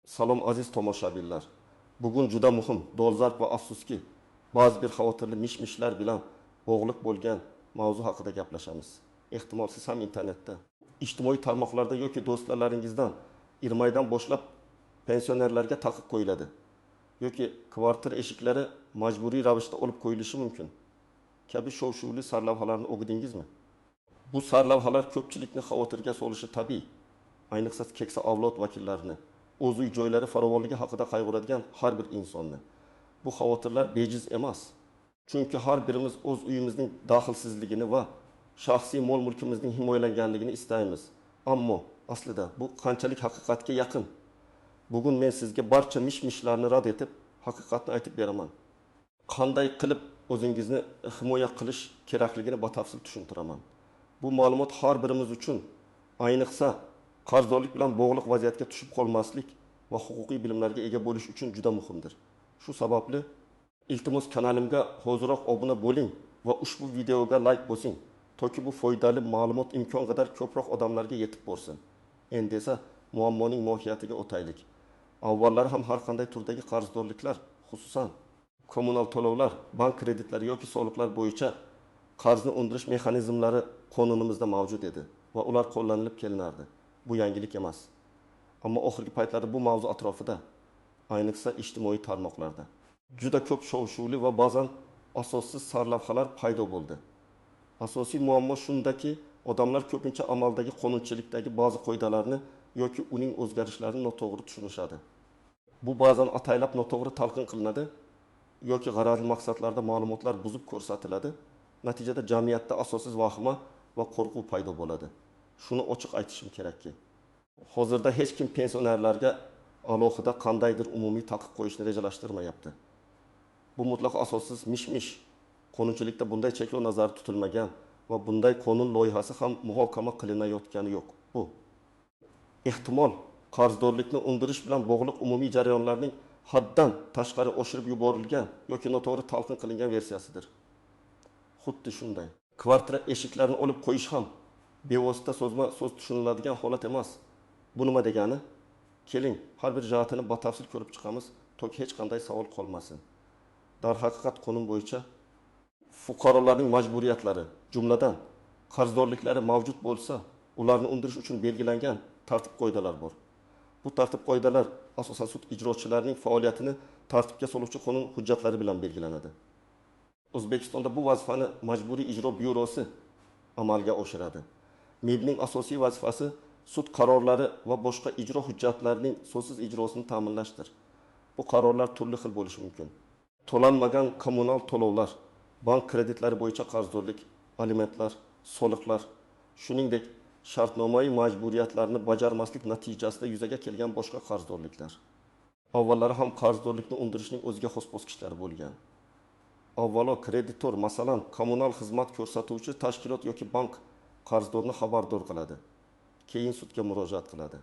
Salom aziz tomoshabinlar. Bugun juda muhim, dolzarb va afsuski, ba'zi bir xavotirli mish-mishlar bilan bog'liq bo'lgan mavzu haqida gaplashamiz. Ehtimol siz ham internetda, ijtimoiy tarmoqlarda yoki do'stlarlaringizdan iyirmaydan boshlab pensionerlarga taqiq qo'yiladi yoki kvartira eshiklari majburiy ravishda olib qo'yilishi mumkin kabi shov-shuvli sarlavhalarni o'qidingizmi? Bu sarlavhalar ko'pchilikni xavotirga solishi tabiiy. Ayniqsa keksa avlod vakillarini, o'z uy joylari farovonligi haqida qayg'uradigan har bir insonni. Bu xavotirlar bejiz emas. Chunki har birimiz o'z uyimizning daxlsizligini va shaxsiy mol-mulkimizning himoyalanganligini istaymiz. Ammo aslida bu qanchalik haqiqatga yaqin? Bugun men sizga barcha mish-mishlarni rad etib, haqiqatni aytib beraman. Qanday qilib o'zingizni himoya qilish kerakligini batafsil tushuntiraman. Bu ma'lumot har birimiz uchun, ayniqsa qarzdorlik bilan bog'liq vaziyatga tushib qolmaslik va huquqiy bilimlarga ega bo'lish uchun juda muhimdir. Shu sababli iltimos kanalimga hoziroq obuna bo'ling va ushbu videoga like bosing, toki bu foydali ma'lumot imkon qadar ko'proq odamlarga yetib borsin. Endi esa muammoning mohiyatiga o'taylik. Avvallari ham har qanday turdagi qarzdorliklar, xususan kommunal to'lovlar, bank kreditlari yoki soliqlar bo'yicha qarzni undirish mexanizmlari qonunimizda mavjud edi va ular qo'llanilib kelinardi. Bu yangilik emas. Ammo oxirgi paytlarda bu mavzu atrofida, ayniqsa ijtimoiy tarmoqlarda juda ko'p shov-shuvli va ba'zan asossiz sarlavhalar paydo bo'ldi. Asosiy muammo shundaki, odamlar ko'pincha amaldagi qonunchilikdagi ba'zi qoidalarni yoki uning o'zgarishlarini noto'g'ri tushunishadi. Bu ba'zan ataylab noto'g'ri talqin qilinadi yoki g'arazli maqsadlarda ma'lumotlar buzib ko'rsatiladi. Natijada jamiyatda asossiz vahima va qo'rquv paydo bo'ladi. Shuni ochiq aytishim kerakki, hozirda hech kim pensionerlarga alohida qandaydir umumiy taqiq qo'yishni rejalashtirmayapti. Bu mutlaq asossiz mish-mish. Qonunchilikda bunday cheklov nazarda tutilmagan va bunday qonun loyihasi ham muhokama qilinayotgani yo'q. Bu ehtimol qarzdorlikni undirish bilan bog'liq umumiy jarayonlarning haddan tashqari oshirib yuborilgan yoki noto'g'ri talqin qilingan versiyasidir. Xuddi shunday. Kvartira eshiklarini olib qo'yish ham bevosita so'zma-so'z tushuniladigan holat emas. Bu nima degani? Keling, har bir jihatini batafsil ko'rib chiqamiz, toki hech qanday savol qolmasin. Darhaqiqat qonun bo'yicha fuqarolarning majburiyatlari, jumladan qarzdorliklari mavjud bo'lsa, ularni undirish uchun belgilangan tartib-qoidalar bor. Bu tartib-qoidalar asosan sud ijrochilarining faoliyatini tartibga soluvchi qonun hujjatlari bilan belgilanadi. O'zbekistonda bu vazifani Majburiy ijro byurosi amalga oshiradi. MIBning asosiy vazifasi sud qarorlari va boshqa ijro hujjatlarining so'zsiz ijrosini ta'minlashdir. Bu qarorlar turli xil bo'lishi mumkin. To'lanmagan kommunal to'lovlar, bank kreditlari bo'yicha qarzdorlik, alimentlar, soliqlar, shuningdek shartnomaviy majburiyatlarni bajarmaslik natijasida yuzaga kelgan boshqa qarzdorliklar. Avvallari ham qarzdorlikni undirishning o'ziga xos bosqichlari bo'lgan. Avvalo kreditor, masalan, kommunal xizmat ko'rsatuvchi tashkilot yoki bank qarzdorni xabardor qiladi. Keyin sudga murojaat qiladi.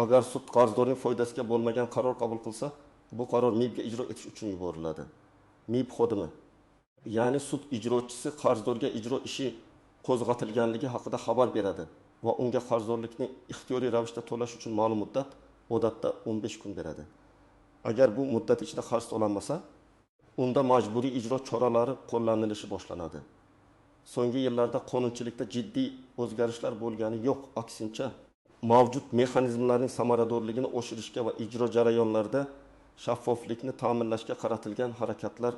Agar sud qarzdorning foydasiga bo'lmagan qaror qabul qilsa, bu qaror MIBga ijro etish uchun yuboriladi. MIB xodimi, ya'ni sud ijrochisi qarzdorga ijro ishi qo'zg'atilganligi haqida xabar beradi va unga qarzdorlikni ixtiyoriy ravishda to'lash uchun ma'lum muddat, odatda 15 kun beradi. Agar bu muddat ichida qarz to'lanmasa, unda majburiy ijro choralari qo'llanilishi boshlanadi. So'nggi yillarda qonunchilikda jiddiy o'zgarishlar bo'lgani yo'q, aksincha mavjud mexanizmlarning samaradorligini oshirishga va ijro jarayonlarida shaffoflikni ta'minlashga qaratilgan harakatlar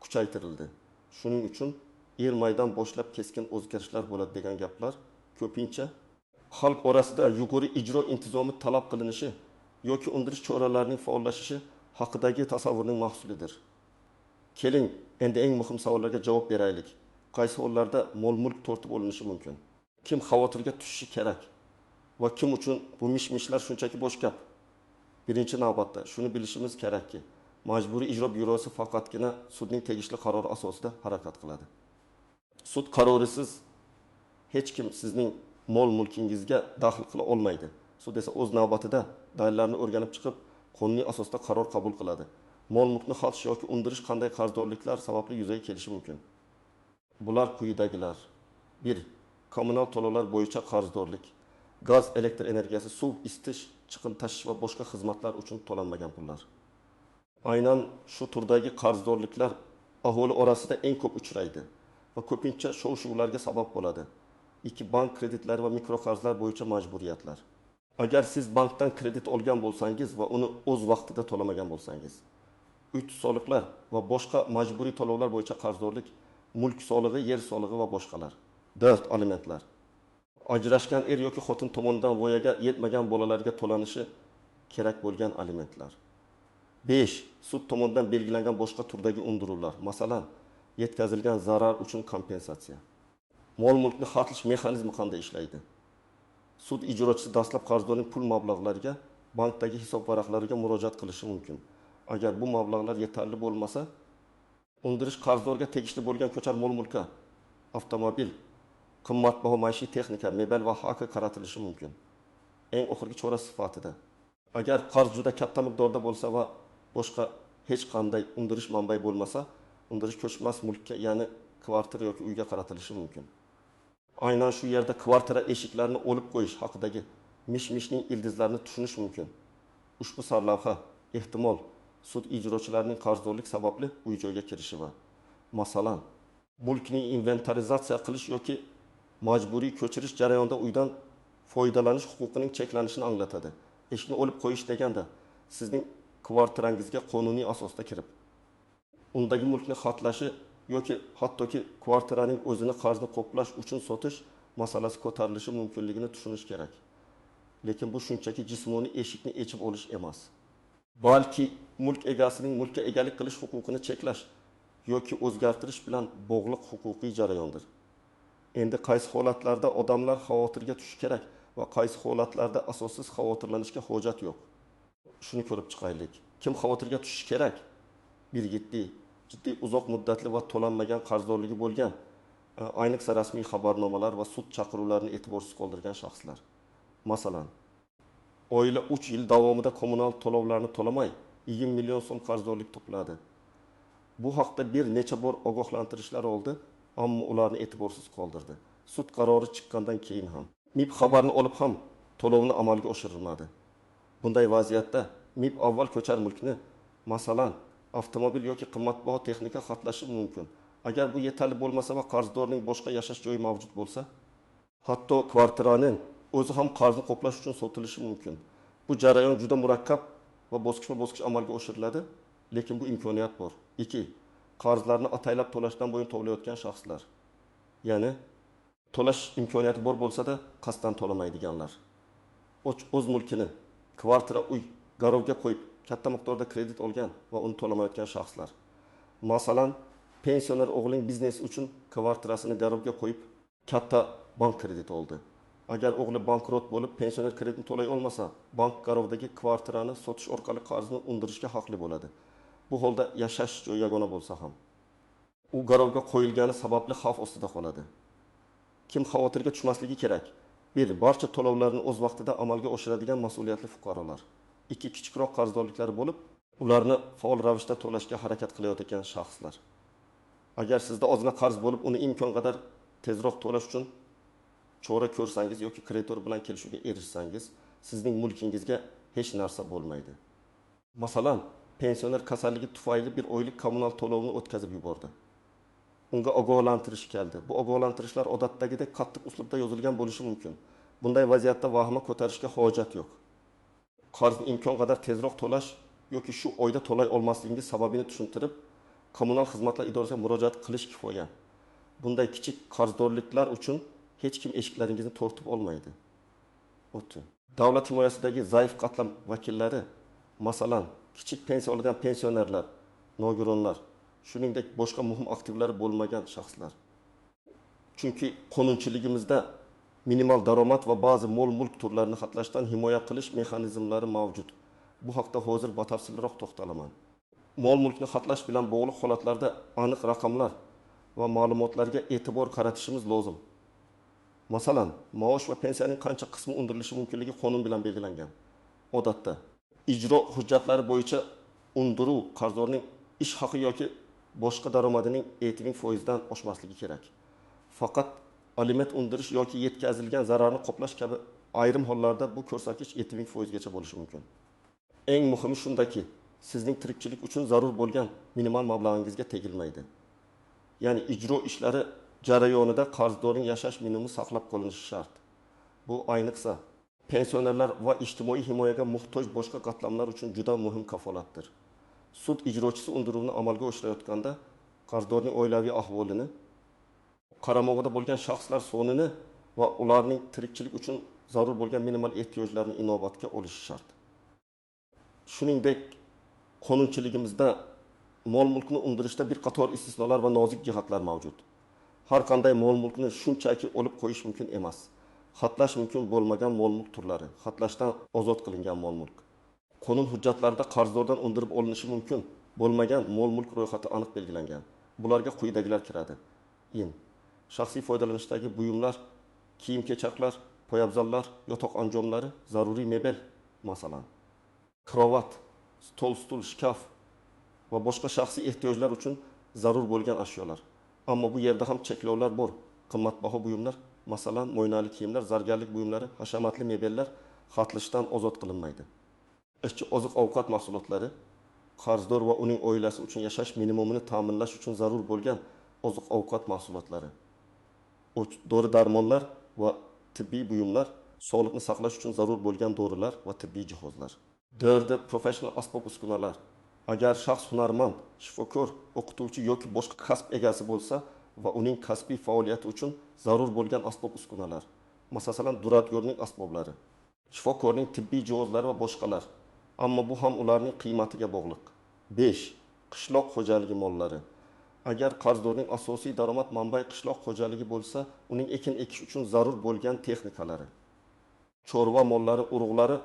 kuchaytirildi. Shuning uchun iyirmaydan boshlab keskin o'zgarishlar bo'ladi degan gaplar ko'pincha xalq orasida yuqori ijro intizomi talab qilinishi yoki undirish choralarining faollashishi haqidagi tasavvurning mahsulidir. Keling, endi eng muhim savollarga javob beraylik. Qaysi hollarda mol-mulk tortib olinishi mumkin? Kim xavotirga tushishi kerak? Va kim uchun bu mish-mishlar shunchaki bo'sh gap? Birinchi navbatda shuni bilishimiz kerakki, Majburiy ijro byurosi faqatgina sudning tegishli qarori asosida harakat qiladi. Sud qarorisiz hech kim sizning mol-mulkingizga daxl qila olmaydi. Sud esa o'z navbatida dalillarni o'rganib chiqib, qonuniy asosda qaror qabul qiladi. Mol-mulkni xatsh yoki undirish qanday qarzdorliklar sababli yuzaga kelishi mumkin? Bular quyidagilar. 1. Kommunal to'lovlar bo'yicha qarzdorlik. Gaz, elektr energiyasi, suv, isitish chiqindi tashish va boshqa xizmatlar uchun to'lanmagan pullar. Aynan shu turdagi qarzdorliklar aholi orasida eng ko'p uchraydi va ko'pincha shov-shuvlarga sabab bo'ladi. 2. Bank kreditlari va mikroqarzlar bo'yicha majburiyatlar. Agar siz bankdan kredit olgan bo'lsangiz va uni o'z vaqtida to'lamagan bo'lsangiz. 3. Soliqlar va boshqa majburiy to'lovlar bo'yicha qarzdorlik, mulk solig'i, yer solig'i va boshqalar. 4. Alimentlar. Ajrashgan er yoki xotin tomonidan voyaga yetmagan bolalarga to'lanishi kerak bo'lgan alimentlar. 5. Sud tomonidan belgilangan boshqa turdagi undiruvlar, masalan, yetkazilgan zarar uchun kompensatsiya. Mol-mulkni xatlash mexanizmi qanday ishlaydi? Sud ijrochisi dastlab qarzdorning pul mablag'lariga, bankdagi hisob varaqlariga murojaat qilishi mumkin. Agar bu mablag'lar yetarli bo'lmasa, undirish qarzdorga tegishli bo'lgan ko'char mol-mulkka, avtomobil, qimmatbaho maishiy texnika, mebel va hokazo qaratilishi mumkin. Eng oxirgi chora sifatida, agar qarz juda katta miqdorda bo'lsa va boshqa hech qanday undirish manbai bo'lmasa, undirish ko'chmas mulkka, ya'ni kvartira yoki uyga qaratilishi mumkin. Aynan shu yerda kvartira eshiklarini olib qo'yish haqidagi mish-mishning ildizlarini tushunish mumkin. Ushbu sarlavha ehtimol sud ijrochilarining qarzdorlik sababli uy-joyga kirishi va, masalan, mulkni inventarizatsiya qilish yoki majburiy ko'chirish jarayonida uydan foydalanish huquqining cheklanishini anglatadi. Eshikni olib qo'yish deganda sizning kvartirangizga qonuniy asosda kirib, undagi mulkni xatlashi yoki hattoki kvartiraning o'zini qarzni qoplash uchun sotish masalasi ko'tarilishi mumkinligini tushunish kerak. Lekin bu shunchaki jismoniy eshikni echib olish emas, balki mulk egasining mulkka egalik qilish huquqini cheklash yoki o'zgartirish bilan bog'liq huquqiy jarayondir. Endi qaysi holatlarda odamlar xavotirga tushishi kerak va qaysi holatlarda asossiz xavotirlanishga hojat yo'q? Shuni ko'rib chiqaylik. Kim xavotirga tushishi kerak? Bir jiddiy uzoq muddatli va to'lanmagan qarzdorligi bo'lgan, ayniqsa rasmiy xabarnomalar va sud chaqiruvlarini e'tiborsiz qoldirgan shaxslar. Masalan, oila 3 yil davomida kommunal to'lovlarni to'lamay 20 million so'm qarzdorlik to'pladi. Bu haqda bir necha bor ogohlantirishlar oldi, ammo ularni e'tiborsiz qoldirdi. Sud qarori chiqqandan keyin ham MIB xabarni olib ham to'lovni amalga oshirilmadi. Bunday vaziyatda MIB avval ko'char mulkni, masalan, avtomobil yoki qimmatbaho texnika xatlashi mumkin. Agar bu yetarli bo'lmasa va qarzdorning boshqa yashash joyi mavjud bo'lsa, hatto kvartiraning o'zi ham qarzni qoplash uchun sotilishi mumkin. Bu jarayon juda murakkab va bosqichma-bosqich amalga oshiriladi, lekin bu imkoniyat bor. 2. Qarzlarni ataylab to'lashdan bo'yin tovlayotgan shaxslar. Ya'ni to'lash imkoniyati bor bo'lsa-da, qasddan to'lamaydiganlar. O'z mulkini kvartira, uy garovga qo'yib katta miqdorda kredit olgan va uni to'lamayotgan shaxslar. Masalan, pensioner o'g'lining biznesi uchun kvartirasini garovga qo'yib katta bank krediti oldi. Agar o'g'li bankrot bo'lib, pensioner kreditni to'lay olmasa, bank garovdagi kvartirani sotish orqali qarzni undirishga haqli bo'ladi. Bu holda yashash joyi yagona bo'lsa ham, u garovga qo'yilgani sababli xavf ostida qoladi. Kim xavotirga tushmasligi kerak? 1. Barcha to'lovlarni o'z vaqtida amalga oshiradigan mas'uliyatli fuqarolar. 2. Kichikroq qarzdorliklari bo'lib, ularni faol ravishda to'lashga harakat qilayotgan shaxslar. Agar sizda ozgina qarz bo'lib, uni imkon qadar tezroq to'lash uchun chora ko'rsangiz yoki kreditor bilan kelishuvga erishsangiz, sizning mulkingizga hech narsa bo'lmaydi. Masalan, pensioner kasalligi tufayli bir oylik kommunal to'lovni o'tkazib yubordi. Unga ogohlantirish keldi. Bu ogohlantirishlar odatdagidek qattiq uslubda yozilgan bo'lishi mumkin. Bunday vaziyatda vahima ko'tarishga hojat yo'q. Qarzni imkon qadar tezroq to'lash yoki shu oyda to'lay olmasligingiz sababini tushuntirib, kommunal xizmatlar idorasiga murojaat qilish kifoya. Bunday kichik qarzdorliklar uchun hech kim eshiklaringizni tortib olmaydi. Davlat himoyasidagi zaif qatlam vakillari, masalan, kichik pensiya oladigan pensionerlar, nogironlar, shuningdek boshqa muhim aktivlari bo'lmagan shaxslar. Chunki qonunchiligimizda minimal daromad va ba'zi mol-mulk turlarini xatlashdan himoya qilish mexanizmlari mavjud. Bu haqda hozir batafsilroq to'xtalaman. Mol-mulkni xatlash bilan bog'liq holatlarda aniq raqamlar va ma'lumotlarga e'tibor qaratishimiz lozim. Masalan, maosh va pensiyaning qancha qismi undirilishi mumkinligi qonun bilan belgilangan. Odatda ijro hujjatlari bo'yicha undiruv qarzdorning ish haqi yoki boshqa daromadining 80% dan oshmasligi kerak. Faqat aliment undirish yoki yetkazilgan zararni qoplash kabi Ayrim hollarda bu ko'rsatkich 7000% gacha bo'lishi mumkin. Eng muhimi shundaki, sizning tirikchilik uchun zarur bo'lgan minimal mablag'ingizga tegilmaydi. Ya'ni ijro ishlari jarayonida qarzdorning yashash minimumi saqlab qolinishi shart. Bu ayniqsa pensionerlar va ijtimoiy himoyaga muhtoj boshqa qatlamlar uchun juda muhim kafolatdir. Sud ijrochisi undiruvni amalga oshirayotganda qarzdorning oilaviy ahvolini, qaramog'ida bo'lgan shaxslar sonini va ularning tirikchilik uchun zarur bo'lgan minimal ehtiyojlarini inobatga olishi shart. Shuningdek, qonunchiligimizda mol-mulkni undirishda bir qator istisnolar va nozik jihatlar mavjud. Har qanday mol-mulkni shunchaki olib qo'yish mumkin emas. Xatlash mumkin bo'lmagan mol-mulk turlari, xatlashdan ozod qilingan mol-mulk. Qonun hujjatlarida qarzdordan undirib olinishi mumkin bo'lmagan mol-mulk ro'yxati aniq belgilangan. Bularga quyidagilar kiradi. Shaxsiy foydalanishdagi buyumlar, kiyim-kechaklar, poyabzallar, yotoq anjomlari, zaruriy mebel, masalan, krovat, stol, stul, shkaf va boshqa shaxsiy ehtiyojlar uchun zarur bo'lgan ashyolar. Ammo bu yerda ham cheklovlar bor. Qimmatbaho buyumlar, masalan, mo'ynali kiyimlar, zargarlik buyumlari, hashamatli mebellar xatlashdan ozod qilinmaydi. Ishchi oziq-ovqat mahsulotlari, qarzdor va uning oilasi uchun yashash minimumini ta'minlash uchun zarur bo'lgan oziq-ovqat mahsulotlari, dori-darmonlar va tibbiy buyumlar, sog'liqni saqlash uchun zarur bo'lgan dorilar va tibbiy jihozlar. 4. Professional asbob-uskunalar. Agar shaxs hunarmand, shifokor, o'qituvchi yoki boshqa kasb egasi bo'lsa va uning kasbiy faoliyati uchun zarur bo'lgan asbob-uskunalar, masalan, duradgorning asboblari, shifokorning tibbiy jihozlari va boshqalar. Ammo bu ham ularning qiymatiga bog'liq. 5. Qishloq xo'jaligi mollari. Agar qarzdorning asosiy daromad manbai qishloq xo'jaligi bo'lsa, uning ekin ekish uchun zarur bo'lgan texnikalari, chorva mollari, urug'lari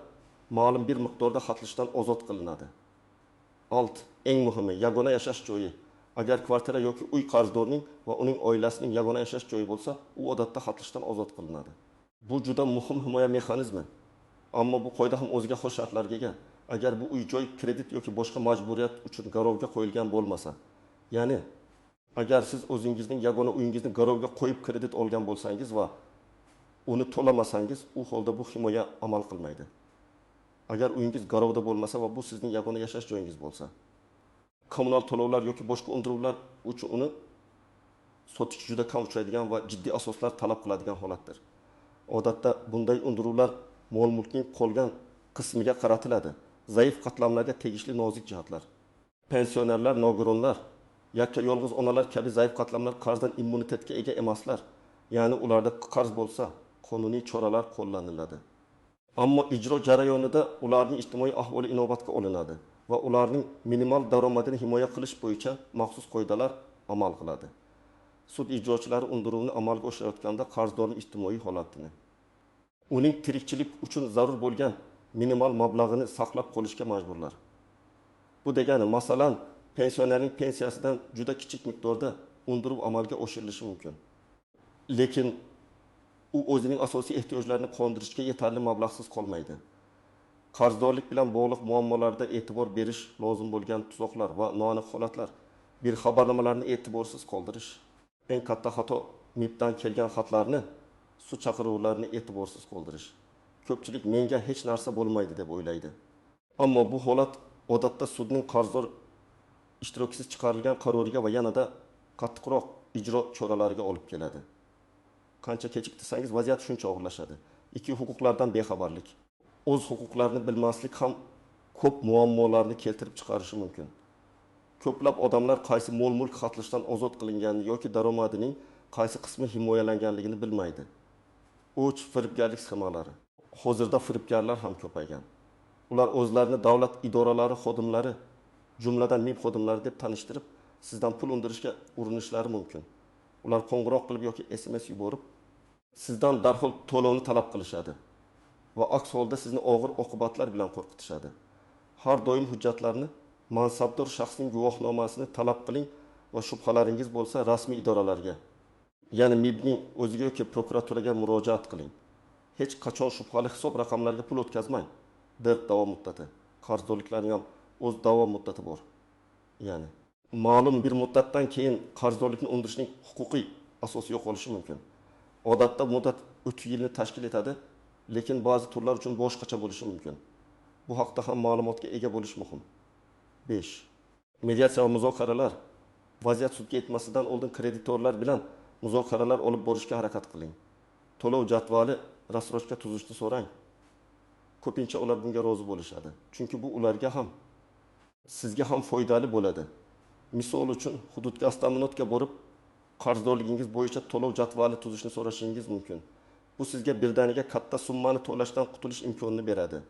ma'lum bir miqdorda xatlashdan ozod qilinadi. 6. Eng muhimi, yagona yashash joyi. Agar kvartira yoki uy qarzdorning va uning oilasining yagona yashash joyi bo'lsa, u odatda xatlashdan ozod qilinadi. Bu juda muhim himoya mexanizmi. Ammo bu qoida ham o'ziga xos shartlarga ega. Agar bu uy joy kredit yoki boshqa majburiyat uchun garovga qo'yilgan bo'lmasa, ya'ni agar siz o'zingizning yagona uyingizni garovga qo'yib kredit olgan bo'lsangiz va uni to'lamasangiz, u holda bu himoya amal qilmaydi. Agar uyingiz garovda bo'lmasa va bu sizning yagona yashash joyingiz bo'lsa, kommunal to'lovlar yoki boshqa undiruvlar uchun uni sotish juda kam uchraydigan va jiddiy asoslar talab qiladigan holatdir. Odatda bunday undiruvlar mol-mulkning qolgan qismiga qaratiladi. Zaif qatlamlarga tegishli nozik jihatlar. Pensionerlar, nogironlar, yakka yolg'iz onalar kabi zaif qatlamlar qarzdan immunitetga ega emaslar. Ya'ni ularda qarz bo'lsa, qonuniy choralar qo'llaniladi. Ammo ijro jarayonida ularning ijtimoiy ahvoli inobatga olinadi va ularning minimal daromadini himoya qilish bo'yicha maxsus qoidalar amal qiladi. Sud ijrochilari undiruvni amalga oshirayotganda qarzdorning ijtimoiy holatini, uning tirikchilik uchun zarur bo'lgan minimal mablag'ini saqlab qolishga majburlar. Bu degani, masalan, pensionerning pensiyasidan juda kichik miqdorda undiruv amalga oshirilishi mumkin. Lekin u o'zining asosiy ehtiyojlarini qondirishga yetarli mablag'siz qolmaydi. Qarzdorlik bilan bog'liq muammolarda e'tibor berish lozim bo'lgan tuzoqlar va noaniq holatlar, bir xabarnomalarni e'tiborsiz qoldirish, eng katta xato MIBdan kelgan xatlarni, sud chaqiruvlarini e'tiborsiz qoldirish. Ko'pchilik menga hech narsa bo'lmaydi deb o'ylaydi. Ammo bu holat odatda sudning qarzdor ishtirokisiz chiqarilgan qaroriga va yanada qattiqroq ijro choralariga olib keladi. Qancha kechiktirsangiz vaziyat shuncha og'irlashadi. 2. Huquqlardan bexabarlik. O'z huquqlarini bilmaslik ham ko'p muammolarni keltirib chiqarishi mumkin. Ko'plab odamlar qaysi mol-mulk xatlashdan ozod qilinganini yoki daromadining qaysi qismi himoyalanganligini bilmaydi. 3. Firibgarlik sxemalari. Hozirda firibgarlar ham ko'paygan. Ular o'zlarini davlat idoralari xodimlari, jumladan MIB xodimlari deb tanishtirib, sizdan pul undirishga urinishlari mumkin. Ular qo'ng'iroq qilib yoki SMS yuborib, sizdan darhol to'lovni talab qilishadi va aks holda sizni og'ir oqibatlar bilan qo'rqitishadi. Har doim hujjatlarni mansabdor shaxsning guvohnomasini talab qiling va shubhalaringiz bo'lsa rasmiy idoralarga, ya'ni MIBning o'ziga yoki prokuraturaga murojaat qiling. Hech qachon shubhali hisob raqamlarga pul o'tkazmang. 4. Da'vo muddati. Qarzdorliklarning ham o'z da'vo muddati bor. Ya'ni ma'lum bir muddatdan keyin qarzdorlikni undirishning huquqiy asosi yo'qolishi mumkin. Odatda muddat 3 yilni tashkil etadi. Lekin ba'zi turlar uchun boshqacha bo'lishi mumkin. Bu haqda ham ma'lumotga ega bo'lish muhim. 5. Mediatsiya va muzokaralar. Vaziyat sudga yetmasidan oldin kreditorlar bilan muzokaralar olib borishga harakat qiling. To'lov jadvali, рассрочка tuzishni so'rang. Ko'pincha ular bunga rozi bo'lishadi. Chunki bu ularga ham, sizga ham foydali bo'ladi. Misol uchun, Hududgaztaminotga borib, qarzdorligingiz bo'yicha to'lov jadvali tuzishni so'rashingiz mumkin. Bu sizga birdaniga katta summani to'lashdan qutulish imkonini beradi.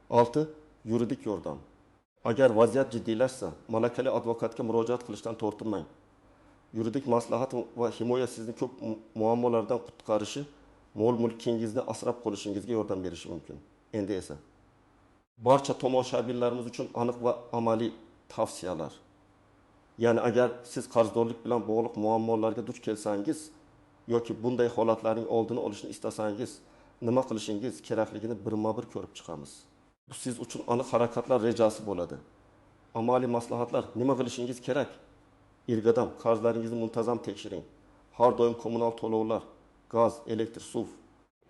6. Yuridik yordam. Agar vaziyat jiddiylashsa, malakali advokatga murojaat qilishdan tortinmang. Yuridik maslahat va himoya sizni ko'p muammolardan qutqarishi, mol-mulkingizni asrab qolishingizga yordam berishi mumkin. Endi esa barcha tomoshabinlarimiz uchun aniq va amaliy tavsiyalar. Ya'ni agar siz qarzdorlik bilan bog'liq muammolarga duch kelsangiz yoki bunday holatlarning oldini olishni istasangiz, nima qilishingiz kerakligini birma-bir ko'rib chiqamiz. Bu siz uchun aniq harakatlar rejasi bo'ladi. Amaliy maslahatlar: nima qilishingiz kerak? Ilk qadam, qarzlaringizni muntazam tekshiring. Har doim kommunal to'lovlar, gaz, elektr, suv,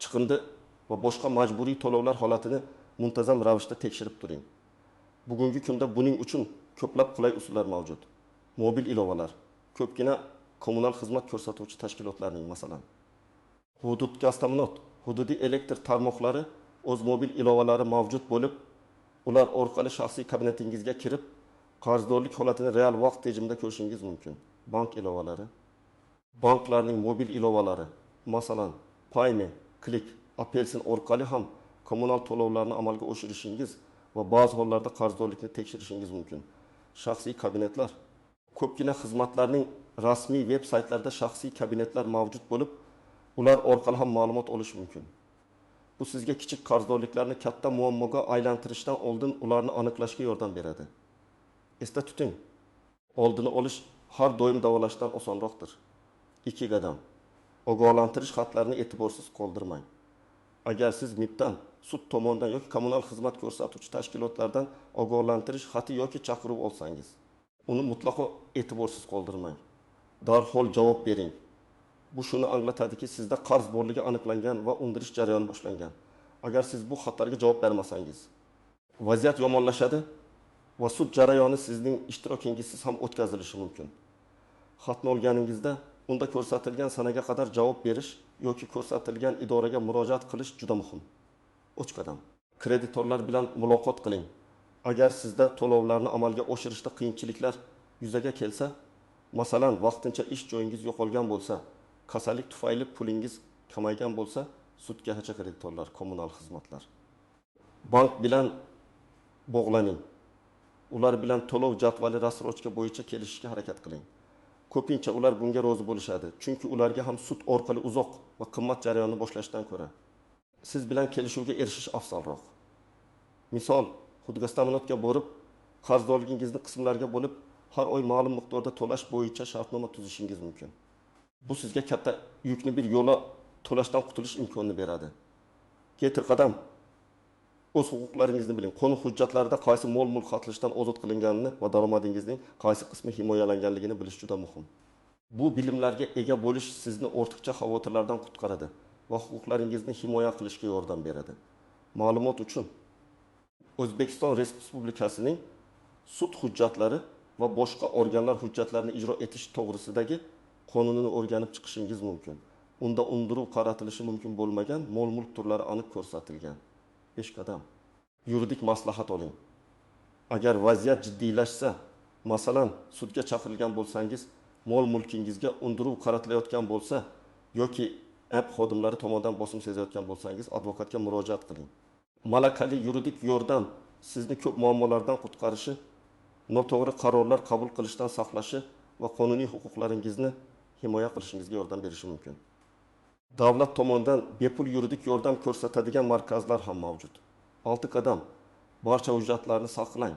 chiqindi va boshqa majburiy to'lovlar holatini muntazam ravishda tekshirib turing. Bugungi kunda buning uchun ko'plab qulay usullar mavjud. Mobil ilovalar, ko'pgina kommunal xizmat ko'rsatuvchi tashkilotlarning, masalan, Hududgaztaminot, hududiy elektr tarmoqlari o'z mobil ilovalari mavjud bo'lib, ular orqali shaxsiy kabinetingizga kirib, qarzdorlik holatini real vaqt rejimida ko'rishingiz mumkin. Bank ilovalari, banklarning mobil ilovalari, masalan, Payme, Click, Apelsin orqali ham kommunal to'lovlarni amalga oshirishingiz va ba'zi hollarda qarzdorlikni tekshirishingiz mumkin. Shaxsiy kabinetlar. Ko'pgina xizmatlarning rasmiy veb saytlarida shaxsiy kabinetlar mavjud bo'lib, ular orqali ham ma'lumot olish mumkin. Bu sizga kichik qarzdorliklarni katta muammoga aylantirishdan oldin ularni aniqlashga yordam beradi. Esda tuting, oldini olish har doim davolashdan osonroqdir. 2 qadam. Ogohlantirish xatlarini e'tiborsiz qoldirmang. Agar siz MIBdan, sud tomonidan yoki kommunal xizmat ko'rsatuvchi tashkilotlardan ogohlantirish xati yoki chaqiruv olsangiz, uni mutlaqo e'tiborsiz qoldirmang. Darhol javob bering. Bu shuni anglatadiki, sizda qarz borligi aniqlangan va undirish jarayoni boshlangan. Agar siz bu xatlarga javob bermasangiz, vaziyat yomonlashadi va sud jarayoni sizning ishtirokingizsiz ham o'tkazilishi mumkin. Xatni olganingizda unda ko'rsatilgan sanaga qadar javob berish yoki ko'rsatilgan idoraga murojaat qilish juda muhim. 3 qadam. Kreditorlar bilan muloqot qiling. Agar sizda to'lovlarni amalga oshirishda qiyinchiliklar yuzaga kelsa, masalan, vaqtincha ish joyingiz yo'qolgan bo'lsa, kasallik tufayli pulingiz kamaygan bo'lsa, sudgacha kreditorlar, kommunal xizmatlar. Bank bilan bog'laning. Ular bilan to'lov jadvali, рассрочка bo'yicha kelishishga harakat qiling. Ko'pincha ular bunga rozi bo'lishadi, chunki ularga ham sud orqali uzoq va qimmat jarayonni boshlashdan ko'ra siz bilan kelishuvga erishish afzalroq. Misol, Hududgaztaminotga borib, qarzdorligingizni qismlarga bo'lib, har oy ma'lum miqdorda to'lash bo'yicha shartnoma tuzishingiz mumkin. Bu sizga katta yukni bir yo'la to'lashdan qutulish imkonini beradi. Ketir qadam. O'z huquqlaringizni biling. Qonun hujjatlarida qaysi mol-mulk xatlashdan ozod qilinganini va daromadingizning qaysi qismi himoyalanganligini bilish juda muhim. Bu bilimlarga ega bo'lish sizni ortiqcha xavotirlardan qutqaradi va huquqlaringizni himoya qilishga yordam beradi. Ma'lumot uchun, O'zbekiston Respublikasining sud hujjatlari va boshqa organlar hujjatlarini ijro etish to'g'risidagi qonunini o'rganib chiqishingiz mumkin. Unda undiruv qaratilishi mumkin bo'lmagan mol-mulk turlari aniq ko'rsatilgan. 5 qadam. Yuridik maslahat oling. Agar vaziyat jiddiylashsa, masalan, sudga chaqirilgan bo'lsangiz, mol-mulkingizga undiruv qaratilayotgan bo'lsa yoki app xodimlari tomonidan bosim sezayotgan bo'lsangiz, advokatga murojaat qiling. Malakali yuridik yordam sizni ko'p muammolardan qutqarishi, noto'g'ri qarorlar qabul qilishdan saqlashi va qonuniy huquqlaringizni himoya qilishingizga yordam berishi mumkin. Davlat tomonidan bepul yuridik yordam ko'rsatadigan markazlar ham mavjud. 6 qadam. Barcha hujjatlarni saqlang.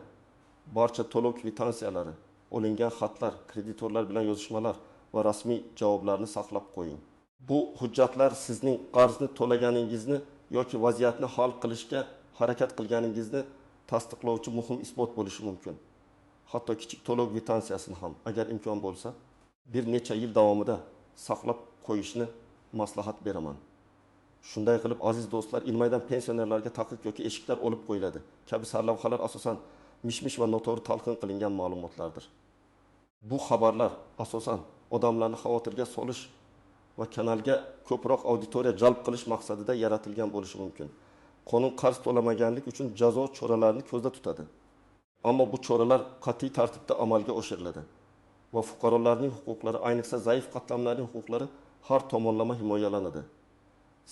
Barcha to'lov kvitansiyalari, olingan xatlar, kreditorlar bilan yozishmalar va rasmiy javoblarni saqlab qo'ying. Bu hujjatlar sizning qarzni to'laganingizni yoki vaziyatni hal qilishga harakat qilganingizni tasdiqlovchi muhim isbot bo'lishi mumkin. Hatto kichik to'lov kvitansiyasini ham, agar imkon bo'lsa, bir necha yil davomida saqlab qo'yishni maslahat beraman. Shunday qilib, aziz do'stlar, iymaydan pensionerlarga taqiq yoki eshiklar olib qo'yiladi kabi sarlavhalar asosan mish-mish va noto'g'ri talqin qilingan ma'lumotlardir. Bu xabarlar asosan odamlarni xavotirga solish va kanalga ko'proq auditoriya jalb qilish maqsadida yaratilgan bo'lishi mumkin. Qonun qarz to'lamaganlik uchun jazo choralarini ko'zda tutadi. Ammo bu choralar qat'iy tartibda amalga oshiriladi va fuqarolarning huquqlari, ayniqsa zaif qatlamlarning huquqlari har tomonlama himoyalanadi.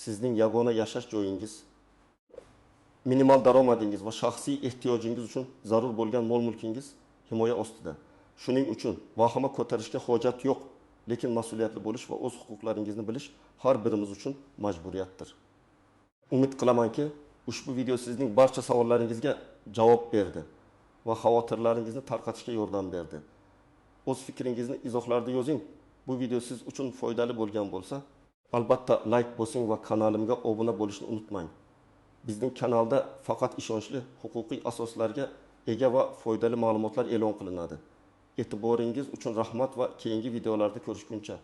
Sizning yagona yashash joyingiz, minimal daromadingiz va shaxsiy ehtiyojingiz uchun zarur bo'lgan mol-mulkingiz himoya ostida. Shuning uchun vahima ko'tarishga hojat yo'q, lekin mas'uliyatli bo'lish va o'z huquqlaringizni bilish har birimiz uchun majburiyatdir. Umid qilamanki, ushbu video sizning barcha savollaringizga javob berdi va xavotirlaringizni tarqatishga yordam berdi. O'z fikringizni izohlarda yozing. Bu video siz uchun foydali bo'lgan bo'lsa, albatta like bosing va kanalimga obuna bo'lishni unutmang. Bizning kanalda faqat ishonchli huquqiy asoslarga ega va foydali ma'lumotlar e'lon qilinadi. E'tiboringiz uchun rahmat va keyingi videolarda ko'rishguncha.